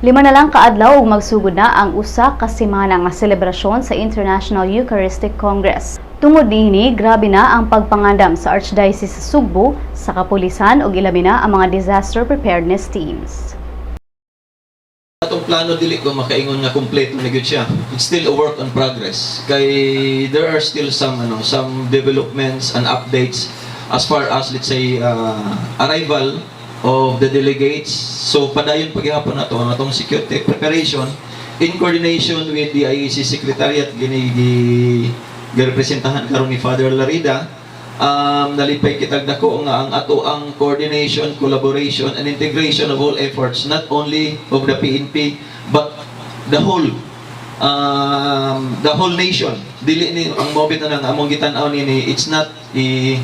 5 na lang kaadlaw ug magsugod na ang usa ka semana nga selebrasyon sa International Eucharistic Congress. Tungod niini, grabe na ang pagpangandam sa Archdiocese sa Sugbo, sa kapulisan ug ilabi na ang mga disaster preparedness teams. Atong plano, dili ko makaingon nga kompleto na gyud siya. It's still a work on progress. Kay there are still some ano, some developments and updates as far as, let's say, arrival of the delegates. So padayon paghapon nato ang atong security preparation in coordination with the IEC Secretariat gini gi girepresentahan karon ni Father Larida. Nalipay kitag dako nga ang ato ang coordination, collaboration and integration of all efforts, not only of the PNP but the whole nation. Dili ni ang mobit na nang among gitan-aw nini, it's not a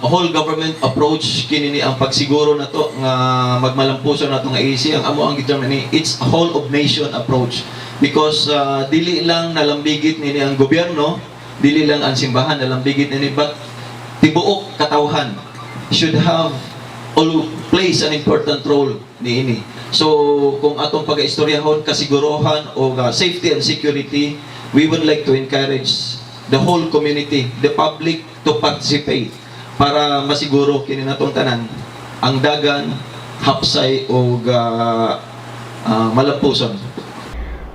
whole government approach kini ni ang pagsiguro nato nga magmalampuson nato nga AEC. Ang amo ang giterm ni, it's a whole of nation approach because dili lang nalambigit nini ang gobyerno, dili lang ang simbahan nalambigit nini, but tibuok katawhan should have all plays an important role niini. So kung atong pag-istoryahon kasigurohan o safety and security, we would like to encourage the whole community, the public, to participate para masiguro kini natong tanan ang dagan, hapsay o malampuson.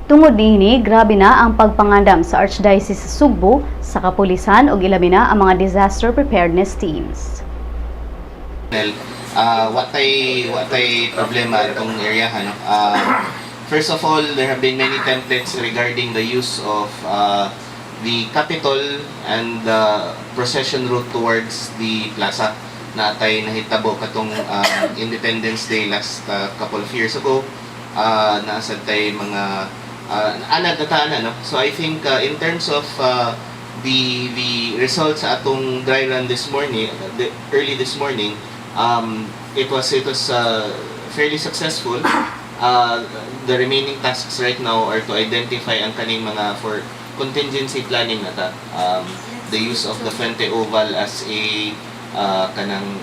Tungod niini, grabe na ang pagpangandam sa Archdiocese sa Sugbo, sa kapulisan ug ilabi na ang mga disaster preparedness teams. Well, wa tay problema itong area, ano. First of all, there have been many templates regarding the use of the Capitol and the procession route towards the plaza na tay nahitabo katong Independence Day last couple of years ago. Naa sad tay mga anad na ta ana, no? So I think in terms of the results sa atong dry run this morning, early this morning, it was fairly successful. The remaining tasks right now are to identify ang kaning mga for contingency planning na ta. The use of the Fuente Oval as a kanang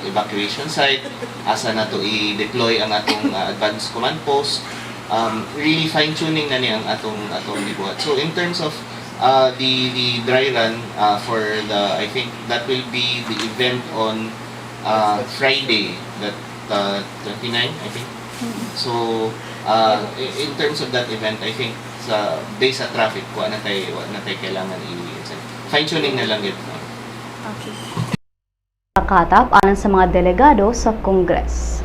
evacuation site, asa na to i-deploy ang atong advanced command post, really fine-tuning na ni ang atong gibuhat. So in terms of the dry run for the, I think that will be the event on Friday, that 29, I think. So in terms of that event, I think sa based sa traffic, wa na tay kailangan i fine tuning na lang yun. Katap alang sa mga delegado sa Congress.